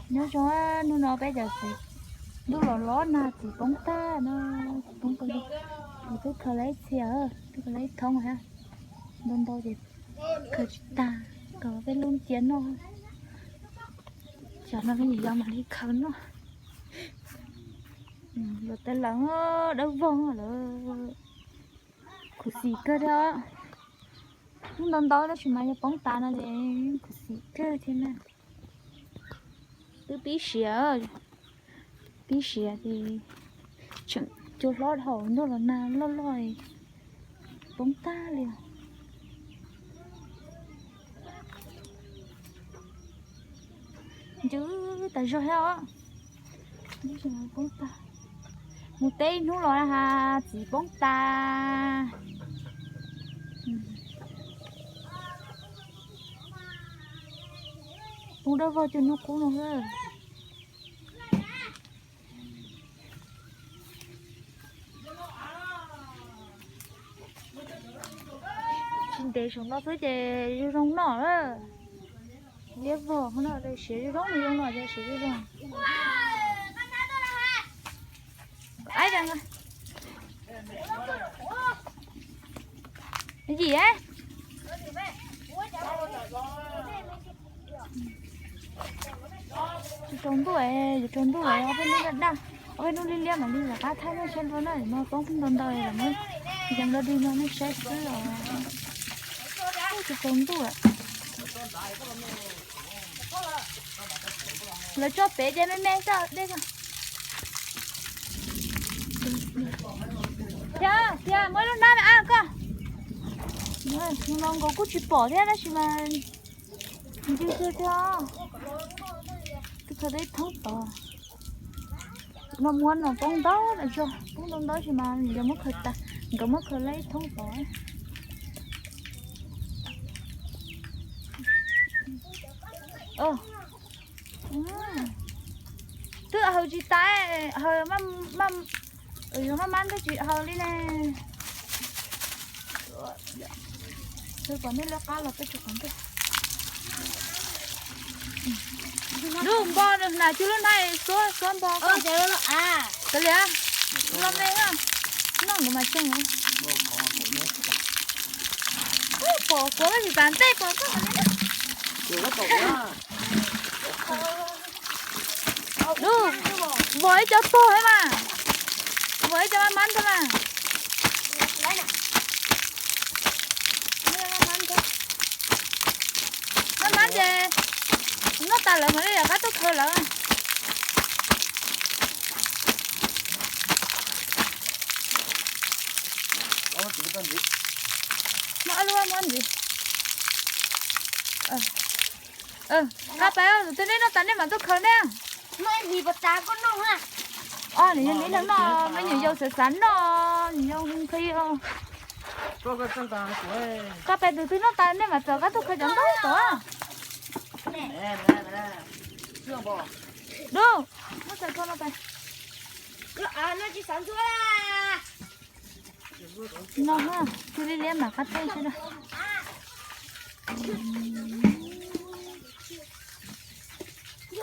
Nyob zoo, hnub no peb cov txiv, ntuj los los nag txiv poob tag no, txiv poob tag li. Kuv twb khaws lawv ib txhia, twb khaws lawv ib thoob thiab. Ntau ntau ces khaws tsis tag, kom peb lub cia noj. Tsam no peb niam yau mam li khaws noj. Luag tej laus dawb vog lawm, khuv xim kawg thiab. Ntau ntau tab sis mas yog poob tas no ces khuv xim kawg thiab na. Twb pib siav, pib siav ces tseem cua hlob dhau, ntuj los nag loj loj, poob tag li. Ntsws tas zog thiab os. Mus teb ib hnub los na has txiv poob tas. Poob dawb vog cuag hnub qub no xwb. Tsis ntev saum no xwb ces zoo zoo noj. Liab vog no siav zoo zoo no ces siav zoo zoo. Yim, tsaus ntuj, yuav tsaus ntuj lawm, ob peb hnub daj daj, ob peb hnub liab liab mam li rov qab thaij nej saib dua na, no poob ntau ntau lawm, yees dua dig no nej saib xwb os. Tsaus ntuj lawm. Lawv tso pem ces me me xwb dej. Tiag tiag, muab lub hnab me ab koj. Hnub no nkaus kuj tsis pom thiab tab sis mas ntswg kawg thiab. Twb khaws tau ib thoob tod. No muab no poob ntau lawm zog, poob ntau ntau sis mas yog muab khaws tas, nkawd muab khaws lawm ib thoob tod. Twb haws tsis tas, haws yuav maj mab twb tsis haws li ne. Pom nej lawv qab los peb tsis qhov ntej. Lub npo hnav cug lub hnab xuab xuab npo. Kav liam, los me, noj nkawd mas tseeg. Pom kuv tab sis tas ntej pom koj. Lub, vos ib co pog mas, vos ib co maj mab ntag mas. Maj mab ces noj tas lawm mam li rov qab tuaj khaws lawm. Muab ob lub muab ntxiv. Qab pais, tus twg neb noj tas nej mam tuaj khaws ne. Nws yog neb noj, me nyuam yaus xav xav noj, nyuam yaus nqhis. Qab pais tus twg noj tas nej mam txawm qab tuaj khaws cov ntau tod. Dub, muab txawm kho no pais. No, cia li liab mam qab teb seb na.